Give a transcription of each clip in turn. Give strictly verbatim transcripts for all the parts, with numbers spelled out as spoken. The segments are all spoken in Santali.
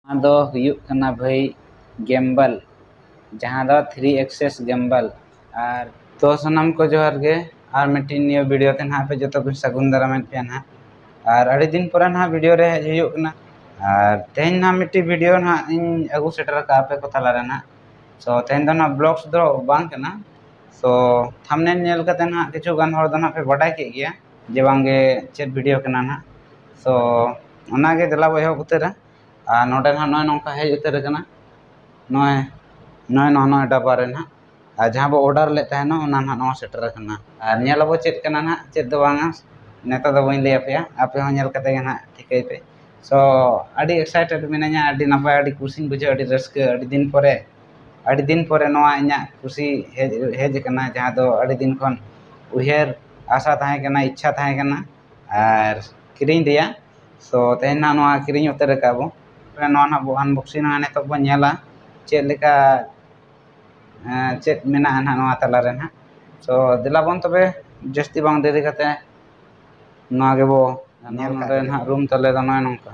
ᱚᱱᱟ ᱫᱚ ᱦᱩᱭᱩᱜ ᱠᱟᱱᱟ ᱵᱷᱟᱹᱭ ᱜᱮᱢᱵᱟᱞ, ᱡᱟᱦᱟᱸ ᱫᱚ ᱛᱷᱨᱤ ᱮᱠᱥᱮᱥ ᱜᱮᱢᱵᱟᱞ᱾ ᱟᱨ ᱛᱚ ᱥᱟᱱᱟᱢ ᱠᱚ ᱡᱚᱦᱟᱨ ᱜᱮ, ᱟᱨ ᱢᱤᱫᱴᱤᱱ ᱱᱤᱭᱟᱹ ᱵᱷᱤᱰᱤᱭᱳ ᱛᱮ ᱱᱟᱦᱟᱜ ᱯᱮ ᱡᱚᱛᱚ ᱠᱚ ᱥᱟᱹᱜᱩᱱ ᱫᱟᱨᱟᱢᱮᱫ ᱯᱮᱭᱟ ᱱᱟᱦᱟᱜ᱾ ᱟᱨ ᱟᱹᱰᱤ ᱫᱤᱱ ᱯᱚᱨᱮ ᱱᱟᱦᱟᱜ ᱵᱷᱤᱰᱤᱭᱳ ᱨᱮ ᱦᱮᱡ ᱦᱩᱭᱩᱜ ᱠᱟᱱᱟ᱾ ᱟᱨ ᱛᱮᱦᱮᱧ ᱱᱟᱦᱟᱜ ᱢᱤᱫᱴᱤᱡ ᱵᱷᱤᱰᱤᱭᱳ ᱱᱟᱦᱟᱜ ᱤᱧ ᱟᱹᱜᱩ ᱥᱮᱴᱮᱨ ᱟᱠᱟᱫᱼᱟ ᱟᱯᱮ ᱠᱚ ᱛᱟᱞᱟᱨᱮ ᱱᱟᱦᱟᱜ᱾ ᱛᱚ ᱛᱮᱦᱮᱧ ᱫᱚ ᱱᱟᱦᱟᱜ ᱵᱞᱚᱜᱥ ᱫᱚ ᱵᱟᱝ ᱠᱟᱱᱟ᱾ ᱛᱚ ᱛᱷᱟᱢᱱᱮᱞ ᱧᱮᱞ ᱠᱟᱛᱮ ᱱᱟᱦᱟᱜ ᱠᱤᱪᱷᱩ ᱜᱟᱱ ᱦᱚᱲ ᱫᱚ ᱱᱟᱦᱟᱜ ᱯᱮ ᱵᱟᱰᱟᱭ ᱠᱮᱫ ᱜᱮᱭᱟ ᱡᱮ ᱵᱟᱝᱜᱮ ᱪᱮᱫ ᱵᱷᱤᱰᱤᱭᱳ ᱠᱟᱱᱟ ᱱᱟᱦᱟᱜ᱾ ᱛᱚ ᱚᱱᱟᱜᱮ ᱫᱮᱞᱟ ᱵᱚ ᱮᱦᱚᱵ ᱩᱛᱟᱹᱨᱟ᱾ ᱟᱨ ᱱᱚᱰᱮ ᱱᱟᱦᱟᱜ ᱱᱚᱜᱼᱚᱭ ᱱᱚᱝᱠᱟ ᱦᱮᱡ ᱩᱛᱟᱹᱨ ᱟᱠᱟᱱᱟ, ᱱᱚᱜᱼᱚᱭ ᱱᱚᱜᱼᱚᱭ ᱱᱚᱣᱟ ᱱᱚᱜᱼᱚᱭ ᱰᱟᱵᱵᱟ ᱨᱮ ᱱᱟᱦᱟᱜ᱾ ᱟᱨ ᱡᱟᱦᱟᱸ ᱵᱚ ᱚᱰᱟᱨ ᱞᱮᱫ ᱛᱟᱦᱮᱱᱟ ᱚᱱᱟ ᱱᱟᱦᱟᱜ ᱱᱚᱣᱟ ᱥᱮᱴᱮᱨ ᱟᱠᱟᱱᱟ᱾ ᱟᱨ ᱧᱮᱞ ᱟᱵᱚ ᱪᱮᱫ ᱠᱟᱱᱟ ᱱᱟᱦᱟᱜ, ᱪᱮᱫ ᱫᱚ ᱵᱟᱝᱟ, ᱱᱮᱛᱟᱨ ᱫᱚ ᱵᱟᱹᱧ ᱞᱟᱹᱭ ᱟᱯᱮᱭᱟ, ᱟᱯᱮ ᱦᱚᱸ ᱧᱮᱞ ᱠᱟᱛᱮ ᱜᱮ ᱱᱟᱦᱟᱜ ᱴᱷᱤᱠᱟᱹᱭ ᱯᱮ᱾ ᱥᱚ ᱟᱹᱰᱤ ᱮᱠᱥᱟᱭᱴᱮᱰ ᱢᱤᱱᱟᱹᱧᱟ, ᱟᱹᱰᱤ ᱱᱟᱯᱟᱭ, ᱟᱹᱰᱤ ᱠᱩᱥᱤᱧ ᱵᱩᱡᱷᱟᱹᱣᱟ, ᱟᱹᱰᱤ ᱨᱟᱹᱥᱠᱟᱹ, ᱟᱹᱰᱤ ᱫᱤᱱ ᱯᱚᱨᱮ ᱟᱹᱰᱤ ᱫᱤᱱ ᱯᱚᱨᱮ ᱱᱚᱣᱟ ᱤᱧᱟᱹᱜ ᱠᱩᱥᱤ ᱦᱮᱡ, ᱦᱮᱡ ᱟᱠᱟᱱᱟ, ᱡᱟᱦᱟᱸ ᱫᱚ ᱟᱹᱰᱤ ᱫᱤᱱ ᱠᱷᱚᱱ ᱩᱭᱦᱟᱹᱨ, ᱟᱥᱟ ᱛᱟᱦᱮᱸ ᱠᱟᱱᱟ, ᱤᱪᱪᱷᱟ ᱛᱟᱦᱮᱸ ᱠᱟᱱᱟ ᱟᱨ ᱠᱤᱨᱤᱧ ᱨᱮᱭᱟᱜ᱾ ᱛᱚ ᱛᱮᱦᱮᱧ ᱱᱟᱜ ᱱᱚᱣᱟ ᱠᱤᱨᱤᱧ ᱩᱛᱟᱹᱨ ᱟᱠᱟᱫ ᱵᱚ᱾ ᱱᱚᱣᱟ ᱱᱟᱜ ᱵᱚ ᱟᱱᱵᱚᱠᱥᱤᱝᱟ, ᱱᱤᱛᱚᱜ ᱵᱚ ᱧᱮᱞᱟ ᱪᱮᱫ ᱞᱮᱠᱟ, ᱮᱸ, ᱪᱮᱫ ᱢᱮᱱᱟᱜᱼᱟ ᱱᱟᱜ ᱱᱚᱣᱟ ᱛᱟᱞᱟᱨᱮ ᱱᱟᱜ᱾ ᱛᱚ ᱫᱮᱞᱟ ᱵᱚᱱ ᱛᱚᱵᱮ ᱡᱟᱹᱥᱛᱤ ᱵᱟᱝ ᱰᱮᱨᱤ ᱠᱟᱛᱮ ᱱᱚᱣᱟ ᱜᱮᱵᱚ ᱧᱮᱞ ᱠᱟᱜ ᱱᱚᱰᱮ ᱜᱮ᱾ ᱱᱟᱦᱟᱜ ᱨᱩᱢ ᱛᱟᱞᱮ ᱫᱚ ᱱᱚᱜᱼᱚᱭ ᱱᱚᱝᱠᱟ᱾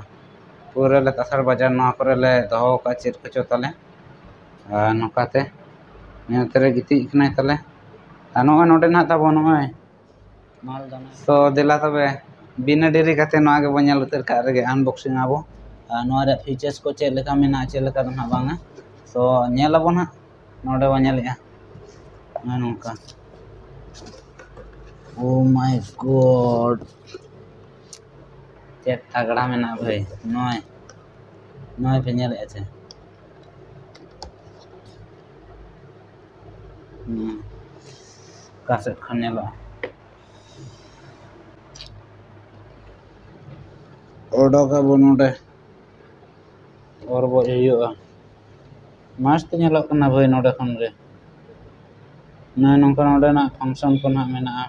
ᱯᱩᱨᱟᱹ ᱞᱮ ᱛᱟᱥᱟᱲ ᱵᱟᱡᱟᱨ ᱱᱚᱣᱟ ᱠᱚᱨᱮ ᱞᱮ ᱫᱚᱦᱚ ᱟᱠᱟᱫᱼᱟ ᱪᱮᱫ ᱠᱚᱪᱚ ᱛᱟᱞᱮ᱾ ᱟᱨ ᱱᱚᱝᱠᱟᱛᱮ ᱱᱤᱭᱟᱹ ᱛᱮᱨᱮ ᱜᱤᱛᱤᱡ ᱠᱟᱱᱟᱭ ᱛᱟᱞᱮ᱾ ᱟᱨ ᱱᱚᱜᱼᱚᱭ ᱱᱚᱰᱮ ᱱᱟᱦᱟᱜ ᱛᱟᱵᱚ ᱱᱚᱜᱼᱚᱭ᱾ ᱛᱚ ᱫᱮᱞᱟ ᱛᱚᱵᱮ ᱵᱤᱱᱟᱹ ᱰᱮᱨᱤ ᱠᱟᱛᱮ ᱱᱚᱣᱟ ᱜᱮᱵᱚ ᱧᱮᱞ ᱩᱛᱟᱹᱨ ᱠᱟᱜ ᱨᱮᱜᱮ, ᱟᱱᱵᱚᱠᱥᱤᱝ ᱟᱵᱚ᱾ ᱟᱨ ᱱᱚᱣᱟ ᱨᱮᱭᱟᱜ ᱯᱷᱤᱪᱟᱨᱥ ᱠᱚ ᱪᱮᱫ ᱞᱮᱠᱟ ᱢᱮᱱᱟᱜᱼᱟ, ᱪᱮᱫ ᱞᱮᱠᱟ ᱫᱚ ᱱᱟᱦᱟᱜ ᱵᱟᱝᱟ᱾ ᱛᱚ ᱧᱮᱞ ᱟᱵᱚ ᱱᱟᱦᱟᱜ, ᱱᱚᱰᱮ ᱵᱚ ᱧᱮᱞᱮᱜᱼᱟ ᱱᱚᱜᱼᱚᱭ ᱱᱚᱝᱠᱟ᱾ Oh my God, ᱪᱮᱫ ᱛᱟᱜᱲᱟ ᱢᱮᱱᱟᱜᱼᱟ ᱵᱷᱟᱹᱭ᱾ ᱱᱚᱜᱼᱚᱭ, ᱱᱚᱜᱼᱚᱭ ᱯᱮ ᱧᱮᱞᱮᱫᱼᱟ ᱪᱮ? ᱦᱩᱸ᱾ ᱚᱠᱟ ᱥᱮᱫ ᱠᱷᱚᱱ ᱧᱮᱞᱚᱜᱼᱟ? ᱚᱰᱚᱠ ᱟᱵᱚ ᱱᱚᱰᱮ᱾ ᱚᱨ ᱵᱚᱡ ᱦᱩᱭᱩᱜᱼᱟ᱾ ᱢᱚᱡᱽ ᱛᱮ ᱧᱮᱞᱚᱜ ᱠᱟᱱᱟ ᱵᱷᱟᱹᱭ ᱱᱚᱰᱮ ᱠᱷᱚᱱ ᱜᱮ᱾ ᱱᱚᱜᱼᱚᱭ ᱱᱚᱝᱠᱟ ᱱᱚᱰᱮᱱᱟᱜ function ᱠᱚ ᱱᱟᱦᱟᱜ ᱢᱮᱱᱟᱜᱼᱟ᱾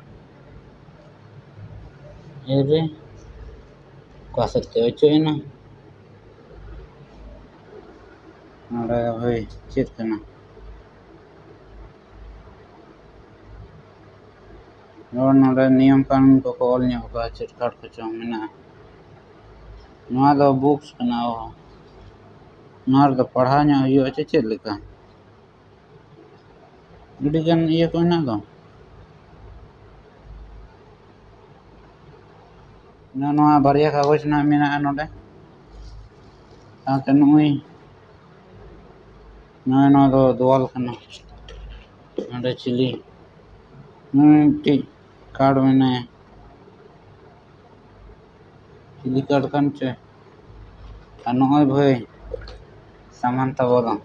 ᱮ ᱨᱮ, ᱚᱠᱟ ᱥᱮᱫ ᱛᱮ ᱚᱪᱚᱜ ᱮᱱᱟ? ᱱᱚᱰᱮ ᱵᱷᱟᱹᱭ ᱪᱮᱫ ᱠᱟᱱᱟ? ᱱᱚᱜᱼᱚ ᱱᱚᱰᱮ ᱱᱤᱭᱚᱢ ᱠᱟᱹᱱᱩᱱ ᱠᱚᱠᱚ ᱚᱞ ᱧᱚᱜ ᱠᱟᱜᱼᱟ, ᱪᱮᱫ ᱠᱟᱨᱰ ᱠᱚᱪᱚᱝ ᱢᱮᱱᱟᱜᱼᱟ᱾ ᱱᱚᱣᱟ ᱫᱚ books ᱠᱟᱱᱟ, ᱚ᱾ ᱱᱚᱣᱟ ᱨᱮᱫᱚ ᱯᱟᱲᱦᱟᱣ ᱧᱚᱜ ᱦᱩᱭᱩᱜᱼᱟ ᱪᱮ ᱪᱮᱫ ᱞᱮᱠᱟ? ᱟᱹᱰᱤ ᱜᱟᱱ ᱤᱭᱟᱹ ᱠᱚ ᱦᱮᱱᱟᱜ ᱫᱚ᱾ ᱱᱚᱣᱟ ᱵᱟᱨᱭᱟ ᱠᱟᱜᱚᱡᱽ ᱨᱮᱱᱟᱜ ᱢᱮᱱᱟᱜᱼᱟ ᱱᱚᱰᱮ᱾ ᱥᱟᱶᱛᱮ ᱱᱚᱜᱼᱚᱭ, ᱱᱚᱜᱼᱚᱭ ᱱᱚᱣᱟ ᱫᱚ ᱫᱚᱣᱟᱞ ᱠᱟᱱᱟ᱾ ᱱᱚᱰᱮ ᱪᱤᱞᱤ? ᱱᱚᱜᱼᱚᱭ ᱢᱤᱫᱴᱤᱡ ᱠᱟᱨᱰ ᱢᱮᱱᱟᱭᱟ᱾ ᱪᱤᱞᱤ ᱠᱟᱨᱰ ᱠᱟᱱ ᱪᱚᱭ? ᱟᱨ ᱱᱚᱜᱼᱚᱭ ᱵᱷᱟᱹᱭ, ᱥᱟᱢᱟᱱᱛᱟ ᱵᱚᱫᱚᱱ᱾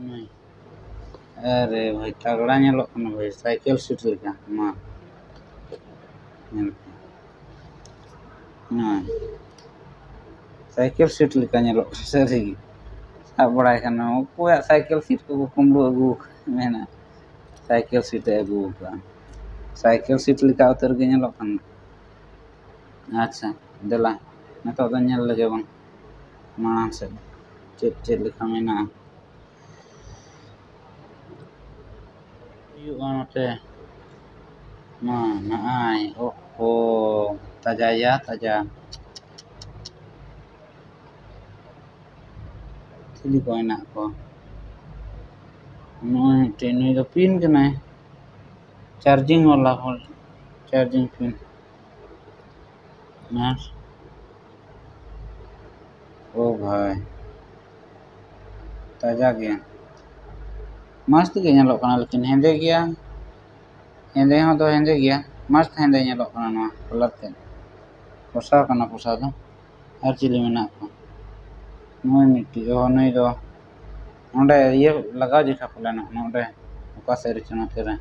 ᱱᱩᱭ᱾ ᱟᱨᱮ ᱵᱷᱟᱹᱭ, ᱛᱟᱜᱽᱲᱟ ᱧᱮᱞᱚᱜ ᱠᱟᱱᱟ ᱵᱷᱟᱹᱭ, ᱥᱟᱭᱠᱮᱞ ᱥᱤᱴ ᱞᱮᱠᱟ᱾ ᱢᱟ, ᱧᱮᱞ ᱯᱮ᱾ ᱱᱚᱜᱼᱚᱭ᱾ ᱥᱟᱭᱠᱮᱞ ᱥᱤᱴ ᱞᱮᱠᱟ ᱧᱮᱞᱚᱜ ᱠᱟᱱᱟ, ᱥᱟᱹᱨᱤ ᱜᱮ᱾ ᱥᱟᱵ ᱵᱟᱲᱟᱭ ᱠᱷᱟᱱ ᱚᱠᱚᱭᱟᱜ ᱥᱟᱭᱠᱮᱞ ᱥᱤᱴ ᱠᱚᱠᱚ ᱠᱩᱢᱵᱽᱲᱩ ᱟᱹᱜᱩ ᱟᱠᱟᱫ, ᱢᱮᱱᱟ ᱥᱟᱭᱠᱮᱞ ᱥᱤᱴ ᱮ ᱟᱹᱜᱩ ᱟᱠᱟᱫᱼᱟ᱾ ᱥᱟᱭᱠᱮᱞ ᱥᱤᱴ ᱞᱮᱠᱟ ᱩᱛᱟᱹᱨ ᱜᱮ ᱧᱮᱞᱚᱜ ᱠᱟᱱᱟ᱾ ᱟᱪᱪᱷᱟ, ᱫᱮᱞᱟ, ᱱᱤᱛᱚᱜ ᱫᱚ ᱧᱮᱞ ᱞᱮᱜᱮ ᱵᱚᱱ ᱢᱟᱲᱟᱝ ᱥᱮᱫ ᱪᱮᱫ ᱪᱮᱫ ᱞᱮᱠᱟ ᱢᱮᱱᱟᱜᱼᱟ᱾ ᱦᱩᱭᱩᱜᱼᱟ ᱱᱚᱛᱮ᱾ ᱢᱟ, ᱱᱚᱜᱼᱚᱭ, ᱳᱦᱳ, ᱛᱟᱡᱟ ᱭᱟ, ᱛᱟᱡᱟ᱾ ᱪᱤᱞᱤ ᱠᱚ ᱦᱮᱱᱟᱜ ᱠᱚᱣᱟ? ᱱᱚᱜᱼᱚᱭ ᱢᱤᱫᱴᱮᱱ, ᱱᱩᱭ ᱫᱚ ᱯᱤᱱ ᱠᱟᱱᱟᱭ᱾ ᱪᱟᱨᱡᱤᱝ ᱣᱟᱞᱟ ᱦᱚᱲ, ᱪᱟᱨᱡᱤᱝ ᱯᱤᱱ᱾ ᱟᱨ, ᱳ ᱵᱷᱟᱭ, ᱛᱟᱡᱟ ᱜᱮᱭᱟ᱾ ᱢᱚᱡᱽ ᱛᱮᱜᱮ ᱧᱮᱞᱚᱜ ᱠᱟᱱᱟ, ᱞᱮᱠᱤᱱ ᱦᱮᱸᱫᱮ ᱜᱮᱭᱟ᱾ ᱦᱮᱸᱫᱮ ᱦᱚᱸ ᱫᱚ ᱦᱮᱸᱫᱮ ᱜᱮᱭᱟ, ᱢᱚᱡᱽ ᱦᱮᱸᱫᱮ ᱧᱮᱞᱚᱜ ᱠᱟᱱᱟ ᱱᱚᱣᱟ ᱠᱟᱞᱟᱨ ᱛᱮ᱾ ᱯᱚᱥᱟᱣ ᱠᱟᱱᱟ ᱯᱚᱥᱟᱣ ᱫᱚ᱾ ᱟᱨ ᱪᱤᱞᱤ ᱢᱮᱱᱟᱜ ᱠᱚᱣᱟ? ᱱᱩᱭ ᱢᱤᱫᱴᱤᱡ, ᱚ, ᱱᱩᱭ ᱫᱚ ᱱᱚᱰᱮ ᱤᱭᱟᱹ ᱞᱟᱜᱟᱣ ᱡᱮᱠᱷᱟ ᱯᱟᱞᱮᱱᱚᱜ, ᱱᱚᱰᱮ ᱚᱠᱟ ᱥᱮᱫ ᱨᱮᱪᱚ ᱱᱚᱛᱮ ᱨᱮ᱾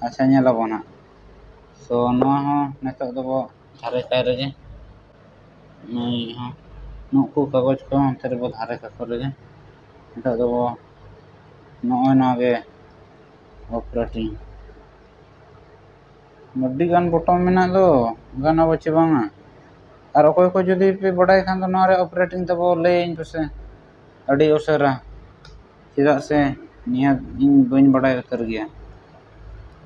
ᱟᱪᱪᱷᱟ, ᱧᱮᱞ ᱟᱵᱚᱱ ᱦᱟᱸᱜ᱾ ᱛᱚ, ᱱᱚᱣᱟ ᱦᱚᱸ ᱱᱤᱛᱚᱜ ᱫᱚᱵᱚ ᱫᱷᱟᱨᱮ ᱠᱟᱭ ᱨᱮᱜᱮ᱾ ᱱᱩᱭ ᱦᱚᱸ, ᱱᱩᱠᱩ ᱠᱟᱜᱚᱡᱽ ᱠᱚ ᱚᱱᱛᱮ ᱨᱮᱵᱚ ᱫᱷᱟᱨᱮ ᱠᱟᱠᱚ ᱨᱮᱜᱮ᱾ ᱱᱤᱛᱚᱜ ᱫᱚᱵᱚ ᱱᱚᱜᱼᱚᱭ ᱱᱚᱣᱟ ᱜᱮ ᱚᱯᱟᱨᱮᱴᱤᱝ᱾ ᱟᱹᱰᱤ ᱜᱟᱱ ᱵᱚᱴᱚᱱ ᱢᱮᱱᱟᱜ ᱫᱚ, ᱜᱟᱱ ᱟᱵᱚ ᱪᱮ ᱵᱟᱝᱟ? ᱟᱨ ᱚᱠᱚᱭ ᱠᱚ ᱡᱩᱫᱤ ᱯᱮ ᱵᱟᱰᱟᱭ ᱠᱷᱟᱱ ᱫᱚ ᱱᱚᱣᱟ ᱨᱮ ᱚᱯᱟᱨᱮᱴᱤᱝ ᱛᱟᱵᱚ ᱞᱟᱹᱭᱟᱹᱧ ᱯᱮᱥᱮ ᱟᱹᱰᱤ ᱩᱥᱟᱹᱨᱟ, ᱪᱮᱫᱟᱜ ᱥᱮ ᱱᱤᱭᱟᱹ ᱤᱧ ᱵᱟᱹᱧ ᱵᱟᱰᱟᱭ ᱩᱛᱟᱹᱨ ᱜᱮᱭᱟ᱾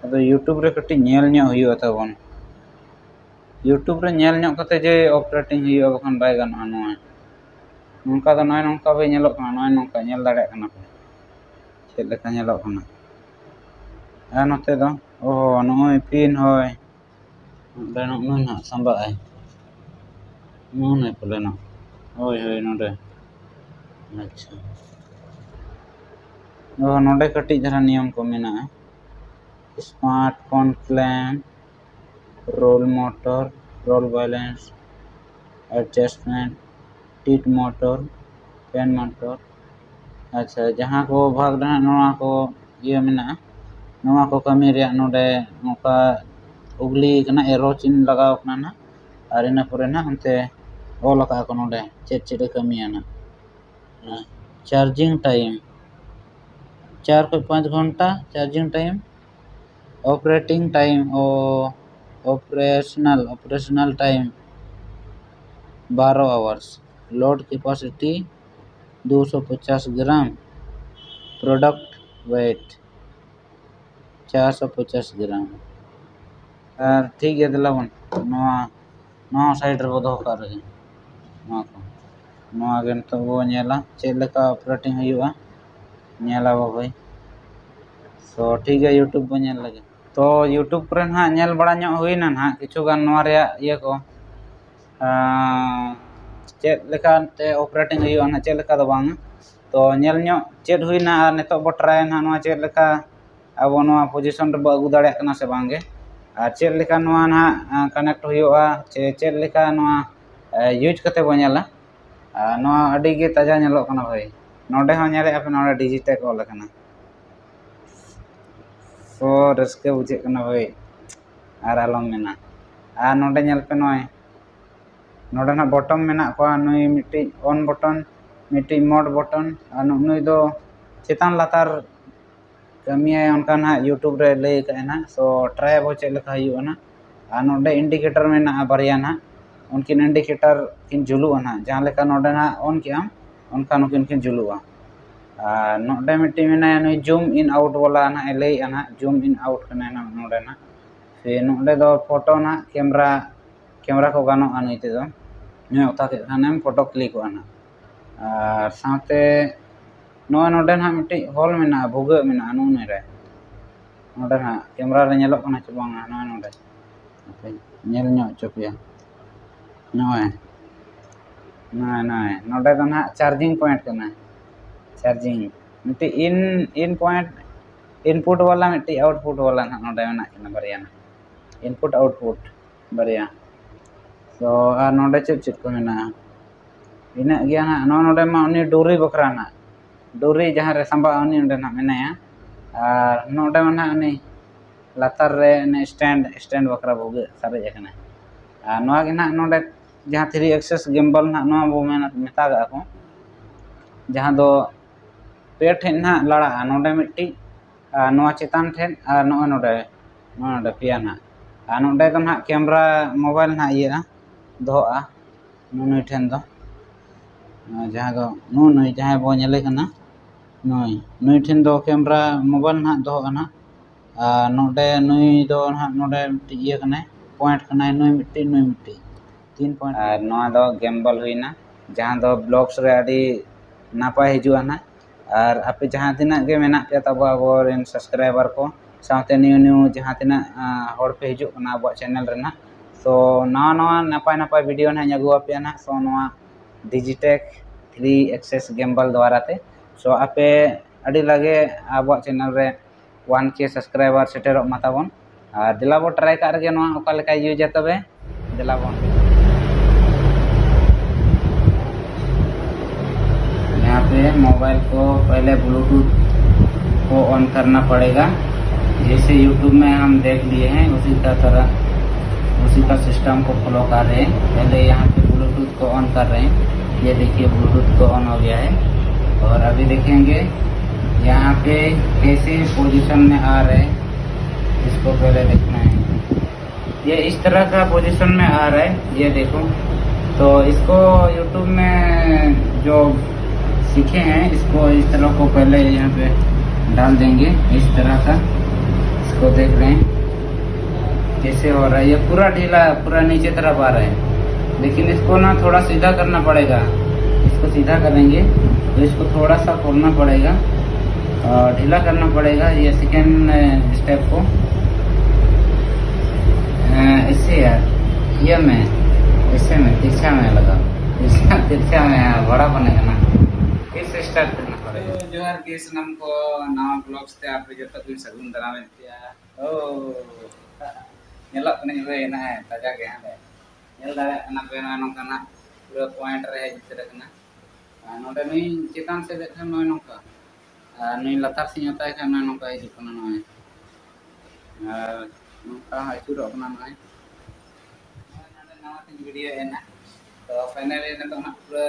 ᱟᱫᱚ YouTube ᱨᱮ ᱠᱟᱹᱴᱤᱡ ᱧᱮᱞ ᱧᱚᱜ ᱦᱩᱭᱩᱜᱼᱟ ᱛᱟᱵᱚᱱ, YouTube ᱨᱮ ᱧᱮᱞ ᱧᱚᱜ ᱠᱟᱛᱮ ᱡᱮ ᱚᱯᱟᱨᱮᱴᱤᱝ ᱦᱩᱭᱩᱜᱼᱟ, ᱵᱟᱠᱷᱟᱱ ᱵᱟᱭ ᱜᱟᱱᱚᱜᱼᱟ ᱱᱚᱣᱟ᱾ ᱱᱚᱝᱠᱟ ᱫᱚ ᱱᱚᱜᱼᱚᱭ ᱱᱚᱝᱠᱟ ᱵᱚ ᱧᱮᱞᱚᱜ ᱠᱟᱱᱟ, ᱱᱚᱜᱼᱚᱭ ᱱᱚᱝᱠᱟ ᱧᱮᱞ ᱫᱟᱲᱮᱭᱟᱜ ᱠᱟᱱᱟ ᱯᱮ ᱪᱮᱫ ᱞᱮᱠᱟ ᱧᱮᱞᱚᱜ ᱠᱟᱱᱟ᱾ ᱟᱨ ᱱᱚᱛᱮ ᱫᱚ ᱚ ᱱᱚᱜᱼᱚᱭ ᱯᱤᱱ ᱦᱳᱭ, ᱱᱚᱰᱮ ᱱᱚᱜᱼᱚᱭ ᱱᱟᱦᱟᱜ ᱥᱟᱢᱵᱟᱜ ᱟᱭ, ᱱᱚᱜᱼᱚᱭ ᱯᱟᱞᱮ ᱱᱚᱜ ᱦᱳᱭ ᱦᱳᱭ ᱱᱚᱰᱮ᱾ ᱟᱪᱪᱷᱟ, ᱚ ᱱᱚᱰᱮ ᱠᱟᱹᱴᱤᱡ ᱫᱷᱟᱨᱟ ᱱᱤᱭᱚᱢ ᱠᱚ ᱢᱮᱱᱟᱜᱼᱟ᱾ Smart conclave, roll motor, roll balance, adjustment, tit motor, pen motor᱾ ᱟᱪᱪᱷᱟ, ᱡᱟᱦᱟᱸ ᱠᱚ ᱵᱷᱟᱜᱽ ᱨᱮᱱᱟᱜ ᱱᱚᱣᱟ ᱠᱚ ᱤᱭᱟᱹ ᱢᱮᱱᱟᱜᱼᱟ, ᱱᱚᱣᱟ ᱠᱚ ᱠᱟᱹᱢᱤ ᱨᱮᱭᱟᱜ ᱱᱚᱰᱮ ᱱᱚᱝᱠᱟ ᱩᱜᱽᱞᱤ ᱠᱟᱱᱟ, ᱮᱨᱳ ᱪᱤᱱ ᱞᱟᱜᱟᱣ ᱠᱟᱱᱟ ᱱᱟᱦᱟᱜ᱾ ᱟᱨ ᱤᱱᱟᱹ ᱯᱚᱨᱮ ᱱᱟᱦᱟᱜ ᱚᱱᱛᱮ ᱚᱞ ᱟᱠᱟᱫᱼᱟ ᱠᱚ ᱱᱚᱰᱮ ᱪᱮᱫ ᱪᱮᱫ ᱮ ᱠᱟᱹᱢᱤᱭᱟ ᱱᱟᱦᱟᱜ᱾ Charging time ᱪᱟᱨ ᱠᱷᱚᱱ ᱯᱟᱸᱪ ᱜᱷᱚᱱᱴᱟ charging time᱾ Operating time ᱚ operational operational time ᱵᱟᱨᱚ hours᱾ Load capacity ᱫᱩᱥᱚ ᱯᱚᱪᱟᱥ ᱜᱨᱟᱢ᱾ Product weight ᱪᱟᱨᱥᱚ ᱯᱚᱪᱟᱥ ᱜᱨᱟᱢ᱾ ᱟᱨ ᱴᱷᱤᱠ ᱜᱮᱭᱟ, ᱫᱮᱞᱟ ᱵᱚᱱ ᱱᱚᱣᱟ ᱱᱚᱣᱟ ᱥᱟᱭᱤᱰ ᱨᱮᱵᱚ ᱫᱚᱦᱚ ᱠᱟᱜ ᱨᱮᱜᱮ ᱱᱚᱣᱟ ᱠᱚ᱾ ᱱᱚᱣᱟ ᱜᱮ ᱱᱤᱛᱚᱜ ᱵᱚ ᱧᱮᱞᱟ ᱪᱮᱫ ᱞᱮᱠᱟ ᱚᱯᱟᱨᱮᱴᱤᱝ ᱦᱩᱭᱩᱜᱼᱟ, ᱧᱮᱞ ᱟᱵᱚ ᱦᱳᱭ᱾ ᱛᱚ ᱴᱷᱤᱠ ᱜᱮᱭᱟ, YouTube ᱵᱚ ᱧᱮᱞ ᱞᱮᱜᱮ᱾ ᱛᱚ YouTube ᱠᱚᱨᱮ ᱱᱟᱦᱟᱜ ᱧᱮᱞ ᱵᱟᱲᱟ ᱧᱚᱜ ᱦᱩᱭᱱᱟ ᱱᱟᱦᱟᱜ ᱠᱤᱪᱷᱩ ᱜᱟᱱ ᱱᱚᱣᱟ ᱨᱮᱭᱟᱜ ᱤᱭᱟᱹ ᱠᱚ, ᱟᱸ, ᱪᱮᱫ ᱞᱮᱠᱟᱛᱮ ᱚᱯᱟᱨᱮᱴᱤᱝ ᱦᱩᱭᱩᱜᱼᱟ ᱱᱟᱦᱟᱜ, ᱪᱮᱫ ᱞᱮᱠᱟ ᱫᱚ ᱵᱟᱝ᱾ ᱛᱚ ᱧᱮᱞ ᱧᱚᱜ ᱪᱮᱫ ᱦᱩᱭᱱᱟ ᱟᱨ ᱱᱤᱛᱚᱜ ᱵᱚ ᱴᱨᱟᱭᱟ ᱱᱟᱦᱟᱜ ᱱᱚᱣᱟ ᱪᱮᱫ ᱞᱮᱠᱟ ᱟᱵᱚ ᱱᱚᱣᱟ ᱯᱚᱡᱤᱥᱚᱱ ᱨᱮᱵᱚ ᱟᱹᱜᱩ ᱫᱟᱲᱮᱭᱟᱜ ᱠᱟᱱᱟ ᱥᱮ ᱵᱟᱝ ᱜᱮ, ᱟᱨ ᱪᱮᱫ ᱞᱮᱠᱟ ᱱᱚᱣᱟ ᱱᱟᱦᱟᱜ ᱠᱟᱱᱮᱠᱴ ᱦᱩᱭᱩᱜᱼᱟ, ᱪᱮ ᱪᱮᱫ ᱞᱮᱠᱟ ᱱᱚᱣᱟ ᱤᱭᱩᱡᱽ ᱠᱟᱛᱮ ᱵᱚ ᱧᱮᱞᱟ᱾ ᱟᱨ ᱱᱚᱣᱟ ᱟᱹᱰᱤ ᱜᱮ ᱛᱟᱡᱟ ᱧᱮᱞᱚᱜ ᱠᱟᱱᱟ ᱵᱷᱟᱹᱭ, ᱱᱚᱰᱮ ᱦᱚᱸ ᱧᱮᱞᱮᱫᱼᱟ ᱯᱮ, ᱱᱚᱰᱮ ᱰᱤᱡᱤᱴᱮᱠ ᱚᱞ ᱟᱠᱟᱱᱟ᱾ ᱥᱚ ᱨᱟᱹᱥᱠᱟᱹ ᱵᱩᱡᱷᱟᱹᱜ ᱠᱟᱱᱟ ᱵᱷᱟᱹᱭ, ᱟᱨ ᱟᱞᱚᱢ ᱢᱮᱱᱟ᱾ ᱟᱨ ᱱᱚᱰᱮ ᱧᱮᱞ ᱯᱮ, ᱱᱚᱜᱼᱚᱭ ᱱᱚᱰᱮ ᱱᱟᱜ ᱵᱚᱴᱚᱱ ᱢᱮᱱᱟᱜ ᱠᱚᱣᱟ, ᱱᱩᱭ ᱢᱤᱫᱴᱤᱡ ᱚᱱ ᱵᱚᱴᱚᱱ, ᱢᱤᱫᱴᱤᱡ ᱢᱳᱰ ᱵᱚᱴᱚᱱ, ᱟᱨ ᱱᱩᱜ-, ᱱᱩᱭ ᱫᱚ ᱪᱮᱛᱟᱱ ᱞᱟᱛᱟᱨ ᱠᱟᱹᱢᱤᱭᱟᱭ, ᱚᱱᱠᱟ ᱱᱟᱦᱟᱜ YouTube ᱨᱮ ᱞᱟᱹᱭ ᱟᱠᱟᱫᱼᱟᱭ ᱱᱟᱦᱟᱜ᱾ ᱥᱚ ᱴᱨᱟᱭ ᱟᱵᱚ ᱪᱮᱫ ᱞᱮᱠᱟ ᱦᱩᱭᱩᱜᱼᱟ ᱱᱟᱦᱟᱜ᱾ ᱟᱨ ᱱᱚᱰᱮ ᱤᱱᱰᱤᱠᱮᱴᱟᱨ ᱢᱮᱱᱟᱜᱼᱟ ᱵᱟᱨᱭᱟ ᱱᱟᱦᱟᱜ, ᱩᱱᱠᱤᱱ ᱤᱱᱰᱤᱠᱮᱴᱟᱨ ᱠᱤᱱ ᱡᱩᱞᱩᱜᱼᱟ ᱱᱟᱦᱟᱜ, ᱡᱟᱦᱟᱸ ᱞᱮᱠᱟ ᱱᱚᱰᱮ ᱱᱟᱦᱟᱜ ᱚᱱ ᱠᱮᱜᱼᱟᱢ, ᱚᱱᱠᱟ ᱱᱩᱠᱤᱱ ᱠᱤᱱ ᱡᱩᱞᱩᱜᱼᱟ᱾ ᱟᱨ ᱱᱚᱰᱮ ᱢᱤᱫᱴᱤᱡ ᱢᱮᱱᱟᱭᱟ ᱱᱩᱭ ᱡᱩᱢ ᱤᱱ ᱟᱣᱩᱴ ᱵᱟᱞᱟ ᱱᱟᱦᱟᱜ ᱮ ᱞᱟᱹᱭᱮᱜᱼᱟ ᱱᱟᱦᱟᱜ, ᱡᱩᱢ ᱤᱱ ᱟᱣᱩᱴ ᱠᱟᱱᱟᱭ ᱱᱟᱦᱟᱜ ᱱᱚᱰᱮ ᱱᱟᱦᱟᱜ᱾ ᱥᱮ ᱱᱚᱰᱮ ᱫᱚ ᱯᱷᱳᱴᱳ ᱱᱟᱦᱟᱜ ᱠᱮᱢᱨᱟ, ᱠᱮᱢᱨᱟ ᱠᱚ ᱜᱟᱱᱚᱜᱼᱟ ᱱᱩᱭ ᱛᱮᱫᱚ᱾ ᱱᱩᱭ ᱚᱛᱟ ᱠᱮᱫ ᱠᱷᱟᱱᱮᱢ ᱯᱷᱳᱴᱳ ᱠᱞᱤᱠᱚᱜᱼᱟ ᱱᱟᱦᱟᱜ᱾ ᱟᱨ ᱥᱟᱶᱛᱮ ᱱᱚᱜᱼᱚᱭ ᱱᱚᱰᱮ ᱱᱟᱦᱟᱜ ᱢᱤᱫᱴᱤᱡ ᱦᱚᱞ ᱢᱮᱱᱟᱜᱼᱟ, ᱵᱷᱩᱜᱟᱹᱜ ᱢᱮᱱᱟᱜᱼᱟ ᱱᱚᱜᱼᱚ ᱱᱩᱭ ᱨᱮ᱾ ᱱᱚᱰᱮ ᱱᱟᱦᱟᱜ ᱠᱮᱢᱨᱟ ᱨᱮ ᱧᱮᱞᱚᱜ ᱠᱟᱱᱟ ᱪᱮ ᱵᱟᱝᱟ? ᱱᱚᱜᱼᱚᱭ ᱱᱚᱰᱮ ᱦᱟᱯᱮ ᱧᱮᱞ ᱧᱚᱜ ᱦᱚᱪᱚ ᱯᱮᱭᱟ᱾ ᱱᱚᱜᱼᱚᱭ ᱱᱚᱜᱼᱚᱭ ᱱᱚᱜᱼᱚᱭ ᱱᱚᱰᱮ ᱫᱚ ᱱᱟᱦᱟᱜ ᱪᱟᱨᱡᱤᱝ ᱯᱚᱭᱮᱱᱴ ᱠᱟᱱᱟ᱾ ᱪᱟᱨᱡᱤᱝ ᱢᱤᱫᱴᱤᱡ ᱤᱱ ᱤᱱ ᱯᱚᱭᱮᱱᱴ, ᱤᱱᱯᱩᱴ ᱵᱟᱞᱟ ᱢᱤᱫᱴᱤᱡ ᱟᱣᱩᱴᱯᱩᱴ ᱵᱟᱞᱟ ᱱᱟᱦᱟᱜ ᱱᱚᱰᱮ ᱢᱮᱱᱟᱜ ᱠᱤᱱᱟ ᱵᱟᱨᱭᱟ ᱱᱟᱦᱟᱜ, ᱤᱱᱯᱩᱴ ᱟᱣᱩᱴᱯᱩᱴ ᱵᱟᱨᱭᱟ᱾ ᱛᱚ ᱟᱨ ᱱᱚᱰᱮ ᱪᱮᱫ ᱪᱮᱫ ᱠᱚ ᱢᱮᱱᱟᱜᱼᱟ? ᱤᱱᱟᱹᱜ ᱜᱮᱭᱟ ᱱᱟᱦᱟᱜ᱾ ᱱᱚᱜᱼᱚ ᱱᱚᱰᱮ ᱢᱟ ᱩᱱᱤ ᱰᱳᱨᱤ ᱵᱟᱠᱷᱨᱟ ᱱᱟᱦᱟᱜ, ᱰᱳᱨᱤ ᱡᱟᱦᱟᱸ ᱨᱮ ᱥᱟᱢᱵᱟᱜᱼᱟ ᱩᱱᱤ ᱚᱸᱰᱮ ᱱᱟᱦᱟᱜ ᱢᱮᱱᱟᱭᱟ᱾ ᱟᱨ ᱱᱚᱰᱮ ᱢᱟ ᱱᱟᱦᱟᱜ ᱩᱱᱤ ᱞᱟᱛᱟᱨ ᱨᱮ ᱩᱱᱤ ᱥᱴᱮᱱᱰ, ᱥᱴᱮᱱᱰ ᱵᱟᱠᱷᱨᱟ ᱵᱷᱩᱜᱟᱹᱜ ᱥᱟᱨᱮᱡ ᱟᱠᱟᱱᱟ᱾ ᱟᱨ ᱱᱚᱣᱟ ᱜᱮ ᱱᱟᱦᱟᱜ ᱱᱚᱰᱮ ᱡᱟᱦᱟᱸ ᱛᱷᱨᱤ ᱮᱠᱥᱮᱥ ᱜᱤᱢᱵᱟᱞ ᱱᱟᱦᱟᱜ ᱱᱚᱣᱟ ᱵᱚ ᱢᱮᱱ ᱢᱮᱛᱟᱜᱟᱜᱼᱟ ᱠᱚ, ᱡᱟᱦᱟᱸ ᱫᱚ ᱯᱮ ᱴᱷᱮᱡ ᱱᱟᱦᱟᱜ ᱞᱟᱲᱟᱜᱼᱟ᱾ ᱱᱚᱰᱮ ᱢᱤᱫᱴᱤᱡ ᱟᱨ ᱱᱚᱣᱟ ᱪᱮᱛᱟᱱ ᱴᱷᱮᱱ ᱟᱨ ᱱᱚᱜᱼᱚᱭ ᱱᱚᱰᱮ, ᱱᱚᱜᱼᱚᱭ ᱱᱚᱰᱮ ᱯᱮᱭᱟ ᱱᱟᱦᱟᱜ᱾ ᱟᱨ ᱱᱚᱰᱮ ᱫᱚ ᱱᱟᱦᱟᱜ ᱠᱮᱢᱨᱟ ᱢᱳᱵᱟᱭᱤᱞ ᱱᱟᱦᱟᱜ ᱤᱭᱟᱹᱜᱼᱟ, ᱫᱚᱦᱚᱜᱼᱟ ᱱᱩᱭ ᱴᱷᱮᱱ ᱫᱚ, ᱟᱨ ᱡᱟᱦᱟᱸ ᱫᱚ ᱱᱩᱭ, ᱱᱩᱭ ᱡᱟᱦᱟᱸᱭ ᱵᱚ ᱧᱮᱞᱮ ᱠᱟᱱᱟ, ᱱᱩᱭ, ᱱᱩᱭ ᱴᱷᱮᱱ ᱫᱚ ᱠᱮᱢᱨᱟ ᱢᱳᱵᱟᱭᱤᱞ ᱱᱟᱦᱟᱜ ᱫᱚᱦᱚᱜᱼᱟ ᱱᱟᱦᱟᱜ᱾ ᱟᱨ ᱱᱚᱰᱮ ᱱᱩᱭ ᱫᱚ ᱱᱟᱦᱟᱜ ᱱᱚᱰᱮ ᱢᱤᱫᱴᱤᱡ ᱤᱭᱟᱹ ᱠᱟᱱᱟᱭ, ᱯᱚᱭᱮᱱᱴ ᱠᱟᱱᱟᱭ, ᱱᱩᱭ ᱢᱤᱫᱴᱤᱡ, ᱱᱩᱭ ᱢᱤᱫᱴᱤᱡ, ᱛᱤᱱ ᱯᱚᱭᱮᱱᱴ᱾ ᱟᱨ ᱱᱚᱣᱟ ᱫᱚ ᱜᱮᱢᱵᱚᱞ ᱦᱩᱭᱱᱟ, ᱡᱟᱦᱟᱸ ᱫᱚ ᱵᱞᱚᱜᱥ ᱨᱮ ᱟᱹᱰᱤ ᱱᱟᱯᱟᱭ ᱦᱤᱡᱩᱜᱼᱟ ᱱᱟᱦᱟᱜ᱾ ᱟᱨ ᱟᱯᱮ ᱡᱟᱦᱟᱸ ᱛᱤᱱᱟᱹᱜ ᱜᱮ ᱢᱮᱱᱟᱜ ᱯᱮᱭᱟ ᱛᱟᱵᱚ ᱟᱵᱚᱨᱮᱱ ᱥᱟᱵᱥᱠᱨᱟᱭᱵᱟᱨ ᱠᱚ, ᱥᱟᱶᱛᱮ ᱱᱤᱭᱩ ᱱᱤᱭᱩ ᱡᱟᱦᱟᱸ ᱛᱤᱱᱟᱹᱜ ᱦᱚᱲ ᱯᱮ ᱦᱤᱡᱩᱜ ᱠᱟᱱᱟ ᱟᱵᱚᱣᱟᱜ ᱪᱮᱱᱮᱞ ᱨᱮ ᱱᱟᱦᱟᱜ, ᱛᱚ ᱱᱟᱣᱟ ᱱᱟᱣᱟ ᱱᱟᱯᱟᱭ ᱱᱟᱯᱟᱭ ᱵᱷᱤᱰᱤᱭᱳ ᱱᱟᱦᱟᱜ ᱤᱧ ᱟᱹᱜᱩ ᱟᱯᱮᱭᱟ ᱱᱟᱦᱟᱜ᱾ ᱛᱚ ᱱᱚᱣᱟ ᱰᱤᱡᱤᱴᱮᱠ ᱛᱷᱨᱤ ᱮᱠᱥᱮᱥ ᱜᱮᱢᱵᱟᱞ ᱫᱣᱟᱨᱟ ᱛᱮ᱾ ᱥᱚ ᱟᱯᱮ ᱟᱹᱰᱤ ᱞᱟᱜᱮ ᱟᱵᱚᱣᱟᱜ ᱪᱮᱱᱮᱞ ᱨᱮ ᱚᱣᱟᱱ ᱠᱮ ᱥᱟᱵᱥᱠᱨᱟᱭᱵᱟᱨ ᱥᱮᱴᱮᱨᱚᱜ ᱢᱟ ᱛᱟᱵᱚᱱ᱾ ᱟᱨ ᱫᱮᱞᱟ ᱵᱚ ᱴᱨᱟᱭ ᱠᱟᱜ ᱨᱮᱜᱮ ᱱᱚᱣᱟ ᱚᱠᱟ ᱞᱮᱠᱟᱭ ᱤᱭᱩᱡᱟ ᱛᱚᱵᱮ᱾ ᱫᱮᱞᱟ ᱵᱚᱱ, यहाँ पे मोबाइल को पहले ब्लूटूथ को ऑन करना पड़ेगा। जैसे यूट्यूब में हम देख लिए हैं, उसी का तरह, उसी का सिस्टम को फॉलो कर रहे हैं। पहले यहाँ पे ब्लूटूथ को ऑन कर रहे हैं। ये देखिए, ब्लूटूथ को ऑन हो गया है। और अभी देखेंगे यहाँ पे कैसे पोजीशन में आ रहे हैं, इसको पहले देखना है। ये इस तरह का पोजीशन में आ रहा है, ये देखो। तो इसको यूट्यूब में जो सीखे हैं, इसको इस तरह को पहले यहाँ पे डाल देंगे, इस तरह का। इसको देख रहे हैं कैसे हो रहा है, ये पूरा ढीला, पूरा नीचे तरफ आ रहा है, लेकिन इसको ना थोड़ा सीधा करना पड़ेगा। इस इसको सीधा करेंगे तो इसको थोड़ा सा खोलना पड़ेगा और ढीला करना पड़ेगा ये सेकेंड स्टेप को। ऐसे यार, ये में ऐसे में तिरछा में लगा, तिरछा तिरछा में बड़ा बनेगा ना। फिर से स्टार्ट करना पड़ेगा। तो जोहार ᱜᱮ ᱥᱟᱱᱟᱢ ᱠᱚ, ᱱᱟᱣᱟ ᱵᱞᱚᱜ ᱛᱮ ᱟᱯᱮ ᱡᱚᱛᱚ ᱠᱚᱧ ᱥᱟᱹᱜᱩᱱ ᱫᱟᱨᱟᱢᱮᱫ ᱯᱮᱭᱟ᱾ ᱳ, ᱧᱮᱞᱚᱜ ᱠᱟᱹᱱᱟᱹᱧ ᱦᱳᱭ ᱱᱟᱦᱟᱜ ᱛᱟᱡᱟ ᱜᱮ ᱦᱟᱸᱰᱮ᱾ ᱧᱮᱞ ᱫᱟᱲᱮᱭᱟᱜ ᱠᱟᱱᱟ ᱯᱮ ᱱᱚᱜᱼᱚᱭ ᱱᱚᱝᱠᱟᱱᱟᱜ ᱯᱩᱨᱟᱹ ᱯᱚᱭᱮᱱᱴ ᱨᱮ ᱦᱮᱡ ᱩᱛᱟᱹᱨ ᱟᱠᱟᱱᱟ᱾ ᱟᱨ ᱱᱚᱰᱮ ᱱᱩᱭ ᱪᱮᱛᱟᱱ ᱥᱮᱫ ᱠᱷᱟᱱ ᱱᱚᱜᱼᱚᱭ ᱱᱚᱝᱠᱟ, ᱟᱨ ᱱᱩᱭ ᱞᱟᱛᱟᱨ ᱥᱮᱫ ᱚᱛᱟᱭ ᱠᱷᱟᱱ ᱱᱚᱜᱼᱚᱭ ᱱᱚᱝᱠᱟ ᱦᱤᱡᱩᱜ ᱠᱟᱱᱟ ᱱᱚᱜᱼᱚᱭ᱾ ᱟᱨ ᱱᱚᱝᱠᱟ ᱟᱹᱪᱩᱨᱚᱜ ᱠᱟᱱᱟ ᱱᱚᱜᱼᱚᱭ᱾ ᱱᱚᱜᱼᱚᱭ ᱱᱚᱰᱮ ᱱᱟᱣᱟ ᱛᱤᱧ ᱵᱷᱤᱰᱤᱭᱳ ᱮᱱᱟ᱾ ᱛᱚ ᱯᱷᱟᱭᱱᱟᱞᱤ ᱱᱤᱛᱚᱜ ᱦᱟᱸᱜ ᱯᱩᱨᱟᱹ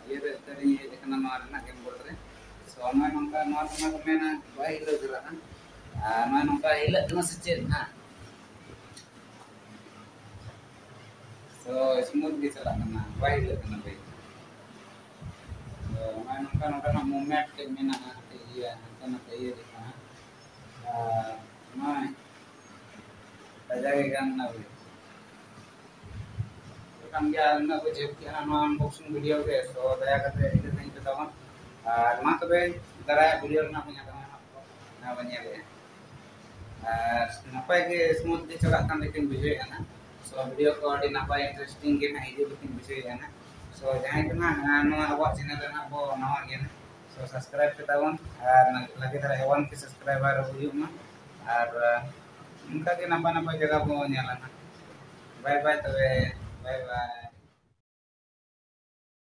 ᱤᱭᱟᱹ ᱨᱮ ᱩᱛᱟᱹᱨᱤᱧ ᱦᱮᱡ ᱟᱠᱟᱱᱟ ᱱᱚᱣᱟ ᱨᱮᱱᱟᱜ ᱜᱮᱢ ᱵᱳᱨᱰ ᱨᱮ᱾ ᱛᱚ ᱱᱚᱜᱼᱚᱭ ᱱᱚᱝᱠᱟ ᱱᱚᱣᱟ ᱨᱮᱱᱟᱜ ᱠᱚ ᱢᱮᱱᱟ ᱵᱟᱭ ᱦᱤᱞᱟᱹᱣ ᱪᱟᱞᱟᱜᱼᱟ᱾ ᱟᱨ ᱱᱚᱜᱼᱚᱭ ᱱᱚᱝᱠᱟ ᱦᱤᱞᱟᱹᱜ ᱠᱟᱱᱟ ᱥᱮ ᱪᱮᱫ ᱦᱟᱸᱜ? ᱛᱚ ᱥᱢᱩᱛᱷ ᱜᱮ ᱪᱟᱞᱟᱜ ᱠᱟᱱᱟ, ᱵᱟᱭ ᱦᱤᱞᱟᱹᱜ ᱠᱟᱱᱟ ᱵᱟᱭᱤᱠ᱾ ᱛᱚ ᱱᱚᱜᱼᱚᱭ ᱱᱚᱝᱠᱟ ᱱᱚᱰᱮᱱᱟᱜ ᱢᱩᱵᱷᱢᱮᱱᱴ ᱠᱟᱹᱡ ᱢᱮᱱᱟᱜᱼᱟ, ᱠᱟᱹᱡ ᱤᱭᱟᱹ ᱦᱟᱱᱛᱮ ᱱᱟᱛᱮ ᱤᱭᱟᱹ ᱞᱮᱠᱟ᱾ ᱟᱨ ᱱᱚᱜᱼᱚᱭ ᱠᱟᱡᱟᱠ ᱜᱮ ᱜᱟᱱ ᱮᱱᱟ ᱵᱟᱭᱤᱠ᱾ ᱠᱟᱱ ᱜᱮᱭᱟ, ᱟᱨ ᱩᱱᱟᱹᱜ ᱠᱚ ᱡᱷᱮᱯ ᱠᱮᱜᱼᱟ ᱱᱚᱣᱟ ᱟᱱᱵᱚᱠᱥᱤᱝ ᱵᱷᱤᱰᱤᱭᱳ ᱜᱮ᱾ ᱛᱚ ᱫᱟᱭᱟ ᱠᱟᱛᱮ ᱤᱱᱟᱹ ᱛᱟᱵᱚᱱ᱾ ᱟᱨ ᱢᱟ ᱛᱚᱵᱮ ᱫᱟᱨᱟᱭᱟᱜ ᱵᱷᱤᱰᱤᱭᱳ ᱨᱮᱱᱟᱜ ᱵᱚᱱ ᱧᱟᱯᱟᱢᱟ ᱦᱟᱸᱜ᱾ ᱚᱱᱟ ᱵᱚᱱ ᱧᱮᱞᱮᱜᱼᱟ᱾ ᱟᱨ ᱱᱟᱯᱟᱭ ᱜᱮ ᱥᱢᱩᱛᱷ ᱜᱮ ᱪᱟᱞᱟᱜ ᱠᱟᱱ ᱞᱮᱠᱟᱧ ᱵᱩᱡᱷᱟᱹᱣᱮᱫᱼᱟ ᱱᱟᱜ᱾ ᱥᱚ ᱵᱷᱤᱰᱤᱭᱳ ᱠᱚ ᱟᱹᱰᱤ ᱱᱟᱯᱟᱭ ᱤᱱᱴᱟᱨᱮᱥᱴᱤᱝ ᱜᱮ ᱱᱟᱜ ᱦᱤᱡᱩᱜ ᱞᱮᱠᱟᱧ ᱵᱩᱡᱷᱟᱹᱣᱮᱫᱼᱟ ᱱᱟᱜ᱾ ᱥᱚ ᱡᱟᱦᱟᱸᱭ ᱠᱚ ᱱᱟᱜ, ᱟᱨ ᱱᱚᱣᱟ ᱟᱵᱚᱣᱟᱜ ᱪᱮᱱᱮᱞ ᱨᱮ ᱱᱟᱜ ᱵᱚ ᱱᱟᱣᱟ ᱜᱮᱭᱟ ᱱᱟᱜ, ᱥᱚ ᱥᱟᱵᱥᱠᱨᱟᱭᱤᱵ ᱯᱮ ᱛᱟᱵᱚᱱ ᱟᱨ ᱞᱟᱜᱮ ᱫᱷᱟᱨᱟ ᱮ ᱣᱟᱱ ᱠᱮ ᱥᱟᱵᱥᱠᱨᱟᱭᱵᱟᱨ ᱦᱩᱭᱩᱜ ᱢᱟ᱾ ᱟᱨ ᱚᱱᱠᱟ ᱜᱮ ᱱᱟᱯᱟᱭ ᱱᱟᱯᱟᱭ ᱡᱟᱭᱜᱟ ᱵᱚ ᱧᱮᱞᱟ ᱱᱟᱜ᱾ ᱵᱟᱭ ᱵᱟᱭ ᱛᱚᱵᱮ, ᱵᱟᱭ ᱵᱟᱭ᱾